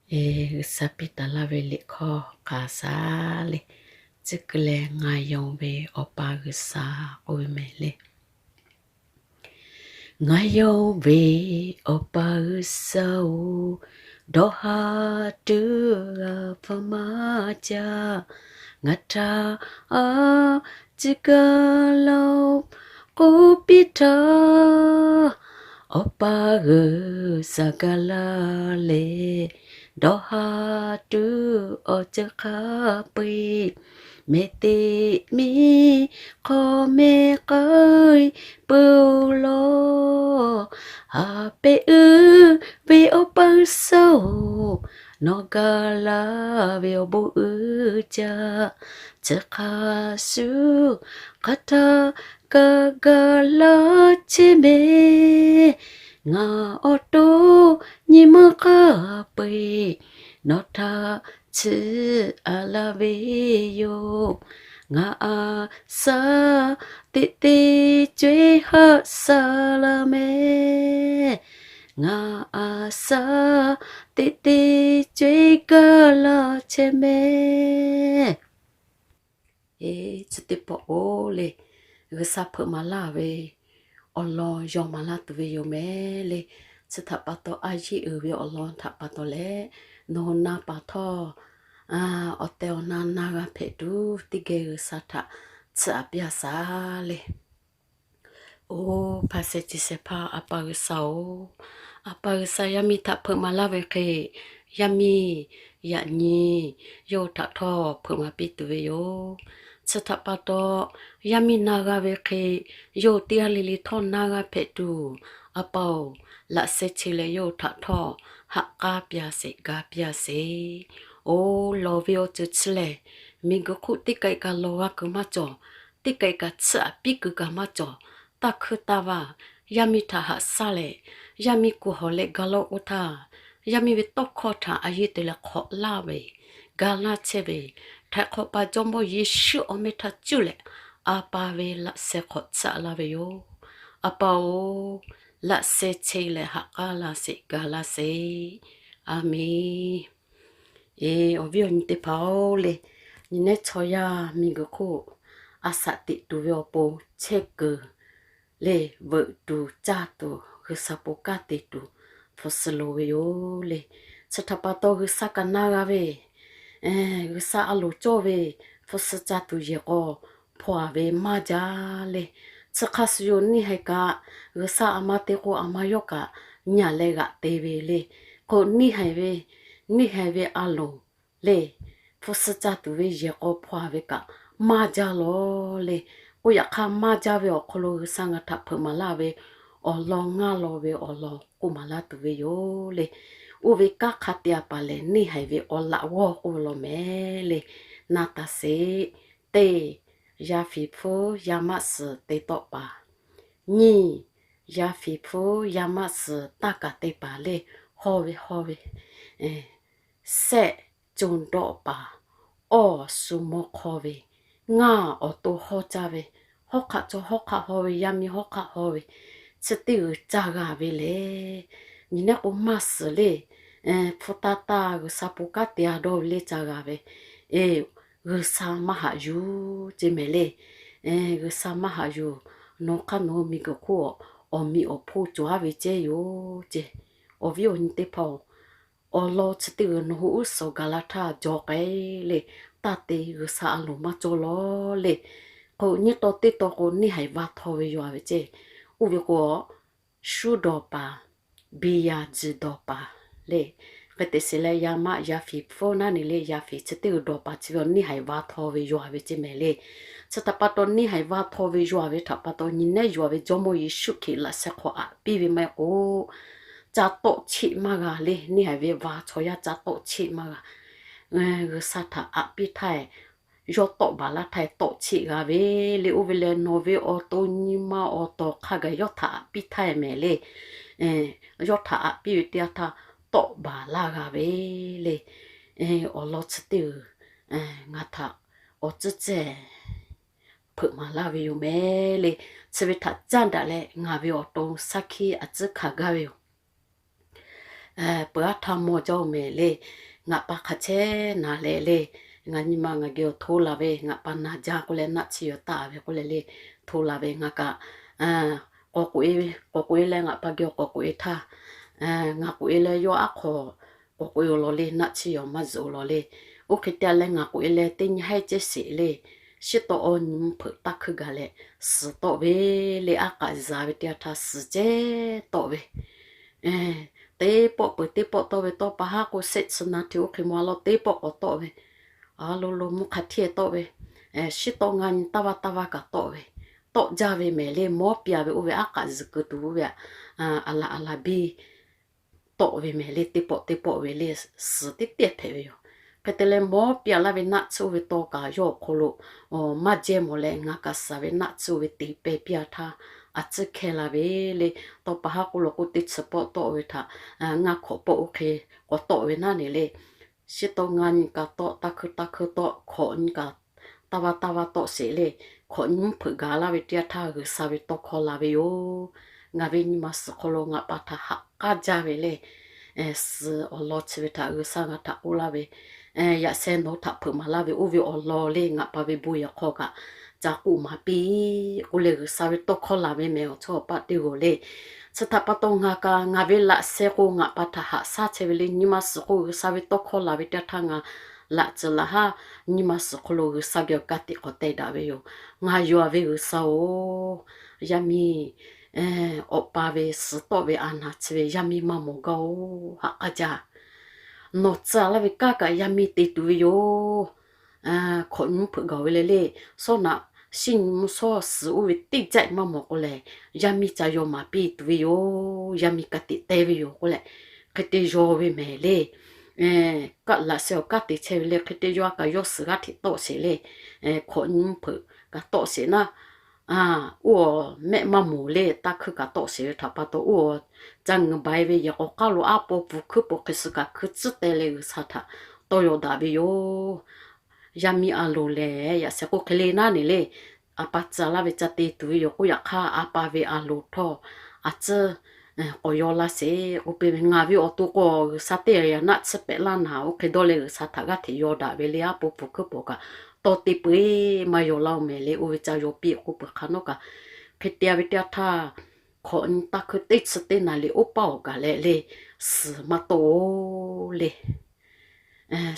G'uiˬsha piˇ taˍ laˇ ve liꞈ hkawˇ hk'a shaˍ le. Tcuh kuiˬ leh, Ngaˬ yonˍ ve Awˬ pa G'uiˬsha k'oˆ ve mehˍ le. Ngaˬ yonˍ ve Awˬ pa G'uiˬsha-oˬ, dawˇ ha tuˬ a hpu maˇ caˇ. Ngaˬ htaꞈ a ciˉ gaˬ la-oˬ k'oˆ piˇ htaˇ, Awˬ pa G'uiˬsha gaˬ la leh, dawˇ ha tuˬ awˬ ceuˬ hk'a peu-eˬ mehˍ teꞈ miˉ hk'aw mehˍ k'ai peuˬ law. Haꞈ pehꞈ uiˍ ve Awˬ pa G'uiˬsha-oˬ, nawˬ gaˬ la ve awˬ bon uiˍ jaˇ. Chi hk'a shuˍ hk'aˬ htaˇ kaꞈ gaˬ la chehˇ mehˍ. Ngaˬ awˬ to nyi ma hk'a peu-eˬ nawˬ htaꞈ tsuhꞈ a laˇ ve yoˬ. Ngaˬ a shaꞈ teꞈ teꞈ co-e haꞈ sha laˇ mehˍ. Ngaˬ a shaꞈ teꞈ teꞈ co-e gaˬ la chehˇ mehˍ. Chi teˇ pawˆ-oˬ le, G'uiˬsha hpeuꞈ maˍ laˇ ve awˬ lawn yaw maˍ laˇ tuˬ ve yoˬ mehˍ le. Chi htaꞈ pa taw, a yeˇ uiˍ ve awˬ lawn htaꞈ pa taw leh, nawˬ hui na paˍ htawˇ, awˬ tehˬ awˬ na na g'a hpehꞈ tuˬ, teˇ geh G'uiˬsha htaꞈ tsuhꞈ a piˇ a shaˍ le. Oˇ hpaˇ shehˍ chi shehˍ hpaˇ A pa G'uiˬsha-oˬ, A pa G'uiˬsha yaˇ miˇ htaꞈ hpeuꞈ maˍ laˇ ve hk'e, yaˇ miˇ yaꞈ nyi yawˇ hui htaꞈ htawˇ hpeuꞈ maˍ piˇ tuˬ ve yoˬ. Chi htaꞈ pa taw, yaˇ miˇ na g'a ve hk'e, yawˇ hui teˇ g'aˇ le le htawˇ na g'a hpehꞈ tuˬ, A pa-oˬ, laꞈ sheh che leh yawˇ hui htaꞈ htawˇ haꞈ k'aˉ piˇ a sheˍ, ga piˇ a sheˍ. Oˇ lawˬ ve awˬ ceuˬ chi lehˬ, miˬguiˬ hk'oˆ teˇ kaꞈ kaꞈ lawˬ g'a kuiˬ maˇ cawˬ. Teˇ kaꞈ kaꞈ tsuhꞈ a piˇ kuiˬ kaꞈ maˇ cawˬ. Taˇ hkuiˇ taˇ vaˇ, yaˇ miˇ htaꞈ haꞈ shaˉ leh, yaˇ miˇ kuˬ hawˬ leh ga lawˇ k'oˆ htaˇ, yaˇ miˇ ve tawˇ hkawˇ htaꞈ a yeˇ te leh hk'awꞈ laˇ ve, ga laˇ chehˇ ve, Htaiˍ hk'awꞈ pa Jawˇmawˇ Yeˍsuˆ awˬ meh htaꞈ cuˇ leh, A pa ve laꞈ sheh hk'awꞈ tsuhꞈ laˇ ve yoˬ. A pa-oˬ, laꞈ sheh che leh haꞈ k'aˉ laˇ sheˍ, ga laˇ sheˍ. A menˬ. Eˬ, awˬ viˉ awˬ nyi teˇ hpaˍ-oˬ le, nyi nehˉ chaw yaˇ miˬguiˬ hk'oˆ a shaꞈ teꞈ tuˬ ve awˬ pon chehˇ kuiˬ le, veuꞈ tuˬ caˇ tuˬ, G'uiˬsha bon kanˉ te tuˬ hpu suh loˍ ve yoˬ le. Chi htaꞈ pa taw G'uiˬsha kaꞈ na g'a ve, G'uiˬsha a loˍ cawˇ ve hpu suh caˇ tuˬ yehˬ k'aw hpaw a ve maˇ jaˇ le. Chi hk'a shuˍ yoˬ, neˇ haiˬ kaꞈ G'uiˬsha a ma te k'o, a ma yawˇ kaꞈ nyi a leh g'aꞈ te ve le. K'o neˇ haiˬ ve, neˇ haiˬ ve a loˍ le, hpu suh caˇ tuˬ ve yehˬ k'aw hpaw a ve kaꞈ maˇ jaˇ lawˬ le. K'o yaꞈ hk'aˇ maˇ jaˇ ve awˬ hk'aw lo G'uiˬsha ngaˬ htaꞈ hpeuꞈ maˍ laˇ ve awˬ lawn ngaˇ law ve awˬ lawn k'oˆ maˍ laˇ tuˬ ve yoˬ le. Oˇ ve kanˉ hk'a te a paˍ lehˬ, neˇ haiˬ ve awˬ laꞈ g'awˇ k'oˆ ve law mehˍ le. Na taˍ sheˍ. Teˇ, yaˇ fiˍ hpfuhˇ yaˇ maˆ suhˍ te tawˆ paˍ. Nyiˇ, yaˇ fiˍ hpfuhˇ yaˇ maˆ suhˍ taˇ kaˍ te paˍ le. Hawˇ ve hawˇ ve, sehˆ, co dawˆ paˍ. Awˇ, shu mawˇ hk'awˇ ve. Ngaˇ, awˬ to hawˇ caˇ ve. Hawˉ hk'aˆ chaw hawˉ hk'aˆ hawˇ ve, yaˇ miˇ hawˉ hk'aˆ hawˇ ve, chi teˇ g'uiˬ caˇ g'a ve le. Nyi nehˉ k'o maˇ suhˍ le. Hpu taˇ taˇ G'uiˬsha bon kanˉ te a dawˇ ve le caˇ g'a ve. G'uiˬsha maˇ haꞈ yuˬ ce mehˍ le. G'uiˬsha maˇ haꞈ yuˬ. Nawˬ hk'aˇ nawˬ miˬguiˬ hk'oˆ awˬ meꞈ awˬ hponˇ cawˬ a ve ceh yoˬ ce. Awˬ viˉ awˬ nyi teˇ hpaˍ-oˬ, awˬ lawn chi teˇ g'uiˬ nawˬ hui uˉ suhˍ gaˬ la htaˇ jaw k'ai le. Taˇ te, G'uiˬsha a loˍ maˇ cawˇ lawˬ le. K'o nyiˇ taw teˇ taw k'o neˇ haiˬ va htaw ve yaw a ve ceh. Oˇ ve k'o, shu dawˬ paˍ, biˇ yaˇ jiˇ dawˬ paˍ le. Hk'e te sheˍ leh, yaˇ maˆ yaˇ fiˍ hpfuhˇ naˉ ne le, yaˇ fiˍ chi teˇ g'uiˬ dawˬ paˍ chi ve awˬ neˇ haiˬ va htaw ve yaw a ve ceh mehˍ le. Chi htaꞈ pa taw neˇ haiˬ va htaw ve yaw a ve htaꞈ pa taw nyi nehˉ yaw a ve Jawˇmawˇ Yeˍsuˆ Hkriꞈ laꞈ sheh hk'aw aꞈ piˇ ve maˇ heˆ k'o, ca tawˆ cheˆ maˇ g'a le. Neˇ haiˬ ve va chaw yaˇ ca tawˆ cheˆ maˇ g'a. G'uiˬsha htaꞈ aꞈ piˇ htaˇ, yawˇ tawˆ baˬ laˇ htaˇ tawˆ cheˆ g'a ve le. Oˇ ve lehˬ nawˬ ve awˬ to nyi ma awˬ tawˍ hk'a gaˬ yawˇ htaꞈ aꞈ piˇ htaˇ mehˍ le. Yawˇ htaꞈ aꞈ piˇ ve teˇ yanˇ htaˇ tawˆ baˬ laˇ g'a ve le. Awˬ lawn chi teˇ g'uiˬ ngaˬ htaꞈ awˬ tcuhˉ cehˬ hpeuꞈ maˍ laˇ ve yoˬ mehˍ le. Chi ve htaꞈ caˇ daꞈ leh ngaˬ ve awˬ to shaˉ hkiˆ a tcuhˉ hkanˍ gaˇ ve yoˬ. peuˬ aˉ htaˇ mawˬ jaˇ-oˬ mehˍ le. Ngaˬ pa hk'a chehˇ naˍ leh le, ngaˬ nyi ma ngaˬ geh awˬ hto laˬ ve, ngaˬ pa naˬ jaˇ k'oˆ leh naˆ tsuhˇ yaw taˍ ve k'oˆ leh le, hto laˬ ve ngaˬ kaꞈ k'awꞈ k'oꞈ-e leh ngaˬ pa geh awˬ k'awꞈ k'oꞈ-e htaˇ, ngaˬ k'oꞈ-e leh yawˇ aˉ hk'aw k'awꞈ k'oꞈ-e awˬ lawn le, naˆ tsuhˇ yaw maˇ zuhꞈ awˬ lawn le. Oˇ hk'e te leh ngaˬ k'oꞈ-e leh teˇ nyi haiˉ cehˇ sheˍ le, shiˉ tawˆ awˇ nyi mvuhˇ hpeuꞈ taˇ hkuiˇ gaˬ leh suhˍ tawˆ ve le, aˉ k'aꞈ zuhꞈ ve teˇ yanˇ htaˇ suhˍ cehˇ tawˆ ve teˇ pawˆ peuˬ teˇ pawˆ tawˆ ve tawˇ pa haˉ k'o, shehˆ chi naˍ hteꞈ oˇ hk'e maw a law teˇ pawˆ k'awꞈ tawˆ ve, a lo lo mvuhˇ hk'a hteˇ tawˆ ve, shiˉ tawˆ ngaˇ nyi taˇ vaˇ taˇ vaˇ kaꞈ tawˆ ve, tawˆ jaˇ ve mehˍ le. Mawˉ piˇ-a ve oˇ ve aˉ k'aꞈ zuhꞈ keu tuˬ oˇ ve aꞈ, a laˬ a laˬ biˇ tawˆ ve mehˍ le, teˇ pawˆ teˇ pawˆ ve le, suhˍ teˇ tehˇ hpehꞈ ve yoˬ. Hk'e te leh mawˉ piˇ-a laˇ ve naˆ tsuhˇ oˇ ve tawˇ kaꞈ yawˇ awˬ hk'aw lo maˇ jehˇ mawˬ leh, ngaˬ kaꞈ suhˍ ve naˆ tsuhˇ oˇ ve te pehˇ piˇ-a htaˇ, a tcuhˉ hkehˇ la ve le. Tawˇ pa haˉ k'oˆ lo k'o teˇ chi pawˆ tawˆ ve htaꞈ ngaˇ hkawꞈ pawˆ oˇ hk'e k'awꞈ tawˆ ve naˉ ne le. Shiˉ tawˆ ngaˇ nyi kaꞈ tawˆ, taˇ hkuiˇ taˇ hkuiˇ tawˆ, hkawꞈ nyi kaꞈ taˇ vaˇ taˇ vaˇ tawˆ sheˍ le. Hkawꞈ nyi mvuhˇ hpeuꞈ gaˬ laˇ ve teˇ yanˇ htaˇ G'uiˬsha ve tawˇ hkawˇ la ve yoˬ. Ngaˬ ve nyi ma suhˍ hk'aw lo ngaˬ pa htaꞈ haꞈ k'aˉ jaˇ ve le. Suhˍ awˬ lawn chi ve htaꞈ G'uiˬsha ngaˬ htaꞈ k'oˆ laˇ ve, yaꞈ sheh nawˬ hui htaꞈ hpeuꞈ maˍ laˇ ve oˇ ve awˬ lawn le, ngaˬ pa ve bon yehˬ hk'aw kaꞈ ca k'oˆ maˍ piˇ k'oˆ leh G'uiˬsha ve tawˇ hkawˇ laˬ ve mehˍ awˬ chawˇ awˬ paˆ teˇ g'aˇ le. Chi htaꞈ pa taw ngaˬ kaꞈ ngaˬ ve laꞈ sheh k'o ngaˬ pa htaꞈ haꞈ shaˉ chehˇ ve le. Nyi ma suhˍ k'o G'uiˬsha ve tawˇ hkawˇ laˬ ve teˇ yanˇ htaˇ ngaˬ laꞈ tcuhˍ laˬ haˉ nyi ma suhˍ hk'aw lo G'uiˬsha geh awˬ ka tiꞈ k'awꞈ teh daꞈ ve yoˬ. Ngaˬ yuˬ-a ve G'uiˬsha-oˬ, yaˇ miˇ awˬ pa ve suhˍ tawˆ ve a naˍ chi ve yaˇ miˇ maˇ mawˬ gaˇ-oˬ, haꞈ k'aˉ jaˇ. Nawˬ tcuh-a laˇ ve kanˉ kaꞈ yaˇ miˇ te tuˬ ve yoˬ. Hkawꞈ nyi mvuhˇ hpeuꞈ gaˬ ve le le, sawˉ naꞈ shiˉ nyi mvuhˇ shawˉ suhˍ oˇ ve teˇ jaˆ maˇ mawˬ k'o lehˬ, yaˇ miˇ ca yaw maˍ piˇ tuˬ ve yoˬ. Yaˇ miˇ ka tiꞈ te ve yoˬ k'oˆ leh, hk'e te yaw ve mehˍ le. Kaˆ laꞈ sheh awˬ kaˉ te chehˇ ve le, hk'e te yaw kaꞈ yawˇ suhˍ g'aˇ hteꞈ tawˆ sheˍ le. Hkawꞈ nyi mvuhˇ hpeuꞈ kaꞈ tawˆ sheˍ naˉ, oˇ awˬ mehˆ maˇ mawˬ le, taˇ hkuiˇ kaꞈ tawˆ sheˍ ve htaꞈ pa taw, oˇ awˬ ca ngeuˍ bai ve yehˬ k'awꞈ k'aˉ lo aˉ paw bvuhˬ hkuiˉ paw hk'e suh kaꞈ hkui tcuhˉ teh leh G'uiˬsha htaꞈ tawˇ yaw daꞈ ve yoˬ. Yaˇ miˇ a loˍ lehˬ yaꞈ sheh k'oˆ hk'e le naˉ ne le, a pa tcuh-a laˇ ve ca te tuˬ ve yoˬ k'oˆ, yaꞈ hk'aˇ a pa ve a loˍ htawˇ a tcuhˉ k'awꞈ yaw laˇ sheˍ k'oˆ piˇ ve. Ngaˬ ve awˬ to k'o G'uiˬsha teˇ g'aˇ yaꞈ naˆ tsuhˇ pehꞈ laˇ naˍ, oˇ hk'e dawˇ leh G'uiˬsha htaꞈ g'aˇ hteꞈ yaw daꞈ ve le, aˉ paw bvuhˬ hkuiˉ paw kaꞈ tawˇ te peu-eˬ maˇ yaw laˇ-oˬ mehˍ le. Oˇ ve ca yaw piˇ k'oˆ peuˬ hk'a nawˉ kaꞈ, hk'e te-a ve teˇ yanˇ htaˇ, hkawꞈ nyi taˇ hkuiˇ teˇ chi teˇ naˍ liꞈ oˇ paˆ awˬ gaˬ leh le, suhˍ maˇ tawˆ-oˬ le.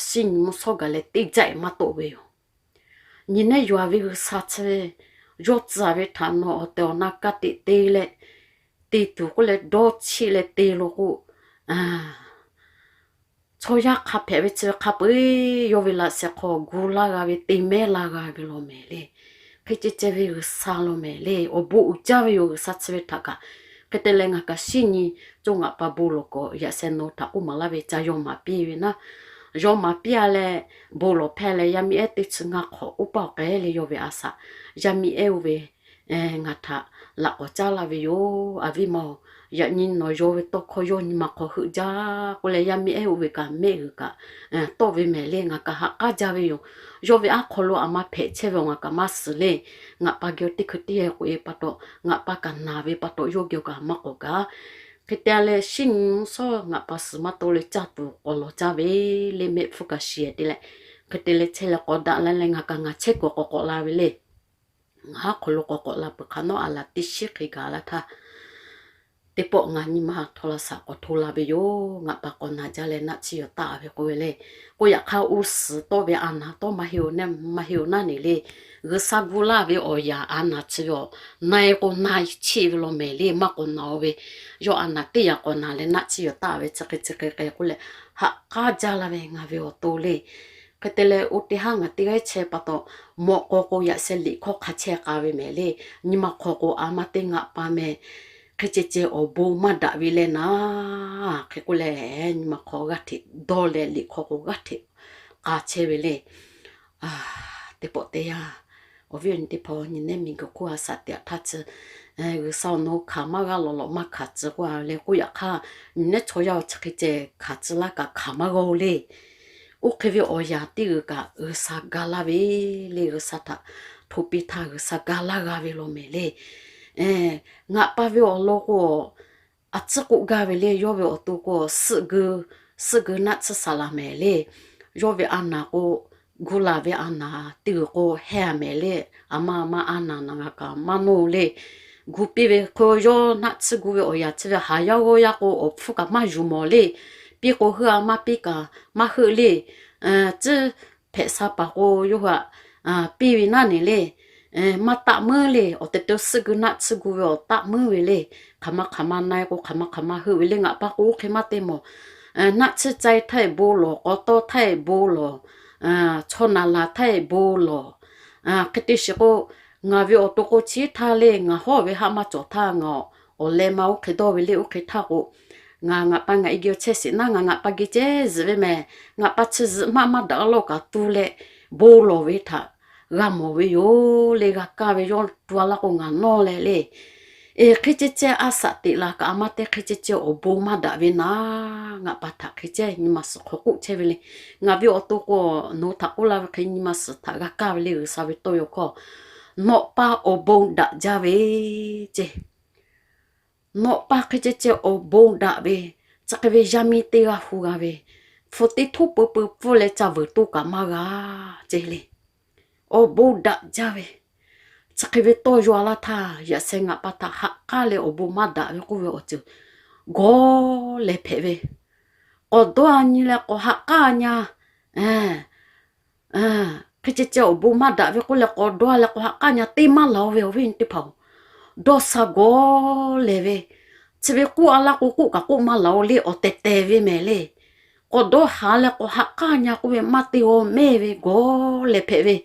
Shiˉ nyi mvuhˇ shawˉ gaˬ leh teˇ jaˆ maˇ tawˆ ve yoˬ. Nyi nehˉ yuˬ-a ve G'uiˬsha chi ve, yawˇ tcuh-a ve htaꞈ nawˬ awˬ tehˬ awˬ na ka tiꞈ te leh te tuˬ k'oˆ leh dawˇ cheˆ leh te lo k'o, chaw yaˇ hk'a hpehꞈ ve chi ve hk'a peu-eˬ yawˇ ve laꞈ sheh hk'aw gu laˇ g'a ve, te mehˉ laˇ g'a ve law mehˍ le. Hk'e ceh ceh ve G'uiˬsha law mehˍ le. Awˬ bon uiˍ jaˇ ve yoˬ G'uiˬsha chi ve htaꞈ kaꞈ. Hk'e te leh ngaˬ kaꞈ shiˉ nyi coˇ ngaˬ pa bon lawˬ k'awꞈ yaꞈ sheh nawˬ htaꞈ k'oˆ maˍ laˇ ve ca yaw maˍ piˇ ve naˉ. Yaw maˍ piˇ-a leh bon lawˬ hpehˇ leh yaˇ miˇ ehˉ teˇ chi ngaˇ hk'awꞈ oˇ paˆ awˬ k'ehˉ leh yawˇ ve a shaꞈ, yaˇ miˇ ehˉ oˇ ve ngaˬ htaꞈ laꞈ k'awꞈ caˉ laˇ ve yoˬ. Aˬ viˉ ma-oˬ, yaꞈ nyi nawˬ yaw ve tawˇ hkawˇ yawˇ nyi ma hk'aw heuˆ jaˇ k'oˆ leh yaˇ miˇ ehˉ oˇ ve kaꞈ mehˆ g'uiˬ kaꞈ tawˆ ve mehˍ le. Ngaˬ kaꞈ ha k'aˉ jaˇ ve yoˬ. Yawˇ ve aˉ hk'aw lo a ma hpehꞈ chehˇ ve ngaˬ kaꞈ maˇ suhˍ le. Ngaˬ pa geh teˇ hkui teˇ geh k'oꞈ-e pa taw, ngaˬ pa kaꞈ naˬ ve pa taw yawˇ geh kaꞈ maˇ k'awꞈ gaˬ. Hk'e te leh shiˉ nyi mvuhˇ shawˉ ngaˬ pa suhˍ maˇ tawˆ leh caˇ tuˬ k'awꞈ lawˬ caˇ ve le, mehˆ hpfuhˇ kaꞈ shiˍ te leh, hk'e te leh chehˇ leh k'awꞈ daꞈ la leh ngaˬ kaꞈ ngaˬ chehˇ kuiˬ k'awꞈ k'awꞈ la ve le. Ngaˬ aˉ hk'aw lo k'awꞈ k'awꞈ la peuˬ hk'a nawˉ a laˬ teˇ shiˉ hk'e gaˬ la htaˇ, teˇ pawˆ ngaˬ nyi ma htaw la shaꞈ k'awꞈ hto la ve yoˬ. Ngaˬ pa k'awꞈ naˬ jaˇ leh naˆ tsuhˇ yaw taˆ ve k'oˆ ve le. K'oˆ yaꞈ hk'aˇ oˇ suhˍ tawˆ ve a naˍ tawˇ maˇ heˆ-oˬ, maˇ heˆ-oˬ naˉ ne le. G'uiˬsha gu laˇ ve awˬ yanˍ a naˍ chi ve awˬ na e k'o na e cheˆ ve law mehˍ le. Maˇ k'awꞈ naˬ-o ve, yawˇ a naˍ teˇ yanˇ k'awꞈ naˬ leh naˆ tsuhˇ yaw taˆ ve chi hk'e chi hk'e k'oˆ leh, ha k'aˉ jaˇ la ve ngaˬ ve awˬ to le. Hk'e te leh oˇ teˇ haˉ ngaˬ teˇ g'aˇ chehˇ pa taw, mawꞈ k'aw k'o yaꞈ sheh liꞈ hkawˇ hk'a chehˇ k'a ve mehˍ le. Nyi ma hk'aw k'o a ma teˇ ngaˆ pa mehˍ. Hk'e ceh ceh awˬ bon maˇ daꞈ ve leh naˉ, hk'e k'oˆ leh nyi ma hk'aw g'aˇ hteꞈ dawˇ leh liꞈ hk'aw k'o g'aˇ hteꞈ k'a chehˇ ve le. Teˇ pawˆ teˇ yanˇ, awˬ viˉ awˬ nyi teˇ hpaˍ nyi nehˉ miˬguiˬ hk'oˆ a shaꞈ teꞈ htaˇ chi, G'uiˬsha awˬ nawˬ hkanˍ maˇ g'a lawˬ lawꞈ maˇ hkanˍ tcuh k'oˆ a le k'oˆ yaꞈ hk'aˇ, nyi nehˉ chaw yaˇ chi hk'e ceh hkanˍ tcuh laˇ kaꞈ hkanˍ maˇ g'a-o le. Oˇ hk'e ve awˬ yanˍ teˇ g'uiˬ kaꞈ G'uiˬsha ga laˇ ve le. G'uiˬsha htaꞈ hto piˇ htaˇ G'uiˬsha ga laˇ g'a ve law mehˍ le. Ngaˬ pa ve awˬ lawn k'o, a ciˉ k'oˆ gaˇ ve le. Yawˇ ve awˬ to k'o, suhˆ geu, suhˆ geu naˆ tsuhˇ saˍ laˍ mehˍ le. Yawˇ ve a naˍ k'o, gu laˬ ve a naˍ teˇ g'uiˬ k'o heh a mehˍ le. A ma a ma a naˍ naˍ ngaˬ kaꞈ maˇ nawˇ le. Gu piˇ ve hk'e yawˇ naˆ tsuhˇ gu ve awˬ yanˍ chi ve haˍ yaˇ g'awˇ yaˇ k'o, awˬ hpfuhˇ kaꞈ maˇ yuˬ mawˬ le. Piˇ k'o heuˆ a, maˇ piˇ kaꞈ maˇ heuˆ le. Tcuhˇ hpehꞈ sha paˍ k'o, yawˇ hui aꞈ piˇ ve naˉ neˬ le. Maˇ taˆ meuˉ le. Awˬ tehˬ tehˬ suhˆ geu naˆ tsuhˇ gu ve awˬ taˆ meuˉ ve le. Hk'aˬ ma hk'aˬ ma na e k'o, hk'aˬ ma hk'aˬ ma heuˆ ve le. Ngaˬ pa k'o, oˇ hk'e maˇ te mawˬ. Naˆ tsuhˇ ca e htaˇ e bon lawˬ, k'aw tawˇ htaˇ e bon lawˬ, chaw naˍ laˬ htaˇ e bon lawˬ. Hk'e te shiˍ k'o, ngaˬ ve awˬ to k'o, chi htaˇ le ngaˬ hawˉ ve haˆ maˇ cawˬ htaˇ, ngaˬ awˬ leh ma oˇ hk'e dawˇ ve le. Oˇ hk'e htaˇ k'o, ngaˬ ngaˬ pa ngaˬ e geh awˬ chehˇ shiˍ naˉ, ngaˬ ngaˬ pa geh cehˇ zuhꞈ ve mehˍ. Ngaˬ pa chi zuhꞈ maˇ maˇ daꞈ laˇ kaꞈ tu leh, bon lawˬ ve htaꞈ g'a mawˬ ve yoˬ le. G'a kaˇ ve yawˇ tu a laˇ k'o, ngaˬ nawˇ leh le. Eˬ, hk'e ceh ceh a shaꞈ teꞈ la kaꞈ, a ma te hk'e ceh ceh awˬ bon maˇ daꞈ ve naˉ, ngaˬ pa htaꞈ hk'e ceh nyi ma suhˍ hk'aw k'oˆ chehˇ ve le. Ngaˬ ve awˬ to k'o, nawˬ hui htaꞈ k'oˆ laˇ ve hk'e nyi ma suhˍ htaꞈ g'a kaˇ ve le. G'uiˬsha ve tawˇ yaw hkawˇ, nawˬ pa awˬ bon daꞈ jaˇ ve ce. Nawˬ pa hk'e ceh ceh awˬ bon daꞈ ve, chi hk'e ve yaˇ miˇ teˇ g'aˇ hu g'a ve, hpu teˇ htoˇ peu peu pfuhˇ leh ca vuiˬ toˇ kaꞈ maˇ g'a ce le. Awˬ bon daꞈ jaˇ ve, chi hk'e ve tawˇ yaw laˇ htaˇ, yaꞈ sheh ngaˬ pa htaꞈ haꞈ k'aˉ leh awˬ bon maˇ daꞈ ve k'oˆ ve awˬ ceuˬ gawˇ lehˬ hpehꞈ ve, k'awꞈ dawˇ a nyi leh k'awꞈ haꞈ k'aˉ a nya. Hk'e ceh ceh awˬ bon maˇ daꞈ ve k'oˆ leh k'awꞈ dawˇ a leh k'awꞈ haꞈ k'aˉ nya teˇ maˇ laˬ-oˬ ve awˬ viˉ awˬ nyi teˇ hpaˍ-oˬ, dawˇ sha gawˇ lehˬ ve, chi ve k'oˆ a laˇ k'o k'oˆ kaꞈ k'oˆ maˇ laˬ-oˬ le. Awˬ tehˬ tehˬ ve mehˍ le. K'awꞈ dawˇ haꞈ leh k'awꞈ haꞈ k'aˉ nya k'oˆ ve maˇ te g'awˇ mehˇ ve gawˇ lehˬ hpehꞈ ve,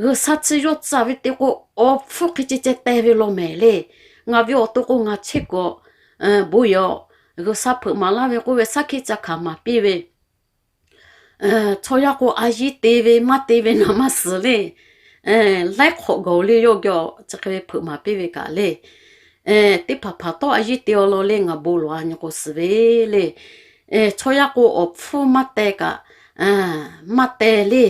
G'uiˬsha chi yawˇ tcuh ve te k'o, awˬ hpfuhˇ hk'e ceh ceh teh ve law mehˍ le. Ngaˬ ve awˬ to k'o, ngaˬ chehˇ kawꞈ bon yehˬ, G'uiˬsha hpeuꞈ maˍ laˇ ve k'oˆ ve, shaˉ hkiˆ ca hkanˍ maˍ piˇ ve, chaw yaˇ k'o a yiˇ te ve maˇ te ve naˍ maˇ suhˍ le. Laiˉ hk'awꞈ gaˬ-oˬ le. Yawˇ geh chi hk'e ve hpeuꞈ maˍ piˇ ve kaꞈ le, teˇ hpaˍ hpaˍ tawˇ a yiˇ te awˬ lawn le ngaˬ bon lawˬ a nyi k'o suhˍ ve le. Chaw yaˇ k'o awˬ hpfuhˇ maˇ teh kaꞈ, maˇ teh le.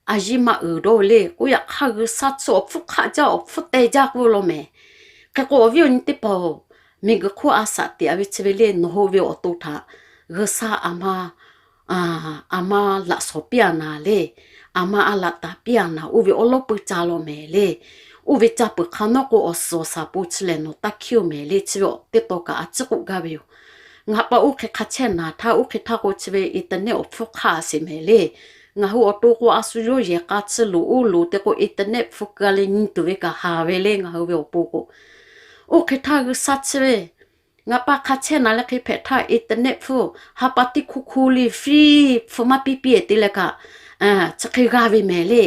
A yiˇ maˇ uiˍ dawˇ ve le. K'oˆ yaꞈ hk'aˇ G'uiˬsha chi awˬ hpfuhˇ hk'aˆ jaˇ, awˬ hpfuhˇ teh jaˇ k'oˆ ve law mehˍ. Hk'e k'o awˬ viˉ awˬ nyi teˇ hpaˍ-oˬ, miˬguiˬ hk'oˆ a shaꞈ teꞈ a ve chi ve le, nawˬ hui ve awˬ to htaꞈ G'uiˬsha a ma, a ma laꞈ shawˍ piˇ a naˍ le, a ma a laꞈ taˍ piˇ a naˍ, oˇ ve awˉ lawˉ peu ca law mehˍ le. Oˇ ve ca peuˬ hk'a nawˉ k'o, awˬ suhˍ awˬ shaˍ po chi lehˬ nawˬ taˇ hkiˉ-oˬ mehˍ le. Chi ve teˇ taw kaꞈ a ciˉ k'oˆ gaˇ ve yoˬ. Ngaˬ pa oˇ hk'e hk'a chehˇ naˍ htaˇ, oˇ hk'e htaˇ k'o chi ve internet awˬ hpfuhˇ hk'aˆ a sheˍ mehˍ le. Ngaˬ hui awˬ to k'o, a shu yawˇ yehˬ k'a chi loˍ oˇ loˍ te k'o, internet hpfuhˇ keu a leh nyi tuˬ ve kaꞈ haˍ ve le. Ngaˬ hui ve awˬ pon k'o, oˇ hk'e htaˇ G'uiˬsha chi ve ngaˬ pa hk'a chehˇ naˍ leh hk'e hpehꞈ htaˇ, internet hpfuhˇ ha pa tiˉ hkuˇ hkuˇ le free hpfuhˇ maˇ piˇ piˇ te leh kaꞈ, chi hk'e g'a ve mehˍ le.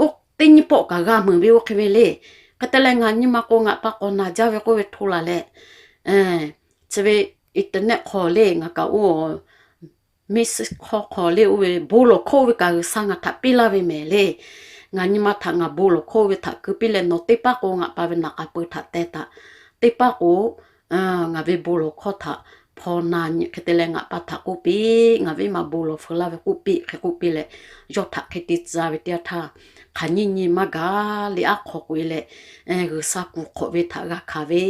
Oˇ teˇ nyiˇ pawˆ kaꞈ g'a meuˍ ve oˇ hk'e ve le. Hk'e te leh ngaˬ nyi ma k'o, ngaˬ pa k'awꞈ naˬ jaˇ ve k'oˆ ve hto laˬ leh, chi ve internet hk'aw le ngaˬ kaꞈ oˇ miss call hk'aw le oˇ ve bon lawˬ hkawˇ oˇ ve kaꞈ G'uiˬsha ngaˬ htaꞈ piˇ laˇ ve mehˍ le. Ngaˬ nyi ma htaꞈ ngaˬ bon lawˬ hkawˇ oˇ ve htaꞈ keu piˇ leh, nawˬ teˇ paˉ k'o ngaˬ pa ve naˍ k'a peu htaꞈ teh taꞈ. Teˇ paˉ k'o ngaˬ ve bon lawˬ hkawˇ htaꞈ hpaw na nyi hk'e te leh ngaˬ pa htaꞈ k'oˆ piˇ, ngaˬ viˉ ma bon lawˬ feu laˇ ve k'oˆ piˇ hk'e k'oˆ piˇ leh, yawˇ htaꞈ hk'e te tcuh ve teˇ yanˇ htaˇ, hk'aˬ nyiˇ nyi maˇ gaˬ le. Aˉ hk'aw k'oꞈ e leh, G'uiˬsha kuˬ hk'awꞈ ve htaꞈ g'a hkanˍ ve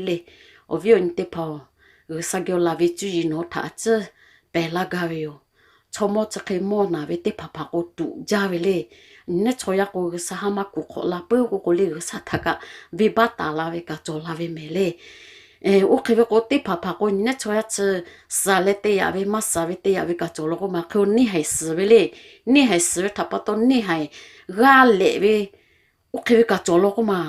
le. Awˬ viˉ awˬ nyi teˇ hpaˍ-oˬ, G'uiˬsha geh laˬ ve cuˇ yiˍ nawˬ hui htaꞈ a ciˉ pehˬ laˇ gaˇ ve yoˬ. Chaw mawˇ chi hk'e mawˇ naˬ ve teˇ hpaˍ hpaˍ k'o tuꞈ jaˇ ve le. Nyi neˉ chaw yaˇ k'o G'uiˬsha ha ma kuˬ hk'awꞈ la peuˬ k'o k'o le, G'uiˬsha htaꞈ kaꞈ venˇbaˆ taˍ la ve kaꞈ cawˬ la ve mehˍ le. Oˇ hk'e ve k'o, teˇ hpaˍ hpaˍ k'o nyi neˉ chaw yaˇ chi suhˍ leh te yaꞈ ve, maˇ suhˍ ve te yaꞈ ve kaꞈ cawˬ law k'oˆ ma. Hk'e neˇ haiˬ suhˍ ve le. Neˇ haiˬ suhˍ ve htaꞈ pa taw neˇ haiˬ g'aˇ lehꞈ ve, oˇ hk'e ve kaꞈ cawˬ law k'oˆ ma.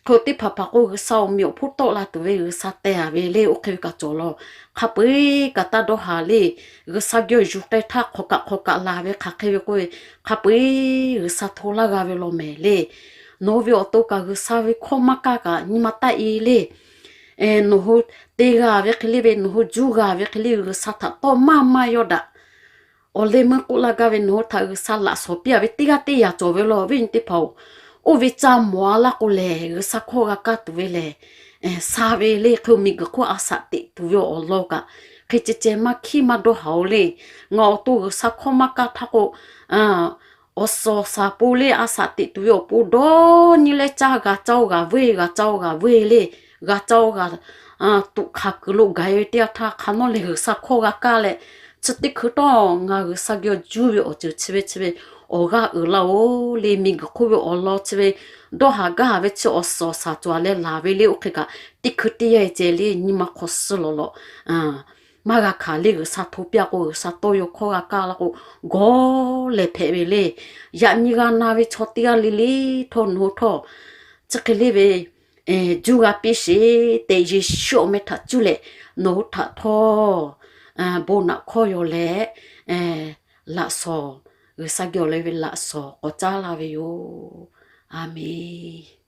Hk'e teˇ hpaˍ hpaˍ k'o G'uiˬsha awˬ meꞈ awˬ hponˇ tawˆ la tuˬ ve, G'uiˬsha teh a ve le, oˇ hk'e ve kaꞈ cawˬ law. Hk'a peu-eˬ kaꞈ taˇ dawˇ haˍ le. G'uiˬsha geh yuˬ k'ai htaˇ hk'awꞈ kaꞈ hk'awꞈ kaꞈ laˬ ve hk'aˬ hk'e ve k'oˆ ve, hk'a peu-eˬ G'uiˬsha hto laˇ g'a ve law mehˍ le. Nawˬ hui ve awˬ to kaꞈ G'uiˬsha ve hkawˇ maˇ kaˇ kaꞈ nyi ma taˇ e le. Nawˬ hui te g'a ve hk'e le ve, nawˬ hui juˇ g'a ve hk'e le, G'uiˬsha htaꞈ tawˇ maˇ maˇ yawˇ daꞈ. Awˬ leh meuˇ k'oˆ laˇ gaˇ ve, nawˬ hui htaꞈ G'uiˬsha laꞈ shawˍ piˇ a ve teˇ g'aˇ teˇ yanˇ cawˬ ve law, awˬ viˉ awˬ nyi teˇ hpaˍ-oˬ. Oˇ ve ca mawˬ a laˇ k'o lehˬ, G'uiˬsha hkawˇ g'a kaˇ tuˬ ve lehˬ, sha ve le. Hk'e miˬguiˬ hk'oˆ a shaꞈ teꞈ tuˬ ve awˬ lawn kaꞈ hk'e ceh ceh maˇ hkiˉ maˇ dawˇ haˍ-oˬ le. Ngaˬ awˬ to G'uiˬsha hkawˇ maˇ kaˇ htaˇ k'o, awˬ suhˍ awˬ shaˍ po le a shaꞈ teꞈ tuˬ ve awˬ pon dawˇ nyi leh caˇ g'a caˇ-oˬ g'a veuˇ, g'a caˇ-oˬ g'a veuˇ le, g'a caˇ-oˬ g'a tuꞈ hk'aˬ kuiˬ lo gaˬ-e ve teˇ yanˇ htaˇ, hk'aˬ nawˉ leh G'uiˬsha hkawˇ g'a kaˇ leh, chi teˇ hkui htawˇ ngaˬ G'uiˬsha geh awˬ juˇ ve awˬ ceuˬ chi ve chi ve awˬ g'aˇ uiˍ laˇ-oˬ le. Miˬguiˬ hk'oˆ ve awˬ lawn chi ve dawˇ haˍ gaˇ haˍ ve chi awˬ suhˍ awˬ shaˍ cawˬ leh laˬ ve le. Oˇ hk'e kaꞈ teˇ hkui teˇ yanˇ ceh le nyi ma hk'aw suh lawˬ lawꞈ maˇ g'a hkanˍ le. G'uiˬsha hto piˇ-a k'o, G'uiˬsha tawˇ yaw hkawˇ g'a kaˇ la k'o, gawˬ lehˬ hpehꞈ ve le. Yaꞈ nyi g'a na ve chaw teˇ g'aˇ le le htawˇ nawˬ hui htawˇ chi hk'e le ve juˇ g'a piˇ sheˍ tehꞈ, Yeˍsuˆ awˬ meh htaꞈ cuˇ leh nawˬ hui htaꞈ htawˇ bon naꞈ hkawˇ yaw leh, laꞈ shawnˍ, G'uiˬsha geh awˬ le ve laꞈ shawnˍ k'awꞈ caˉ laˇ ve yoˬ. A menˬ.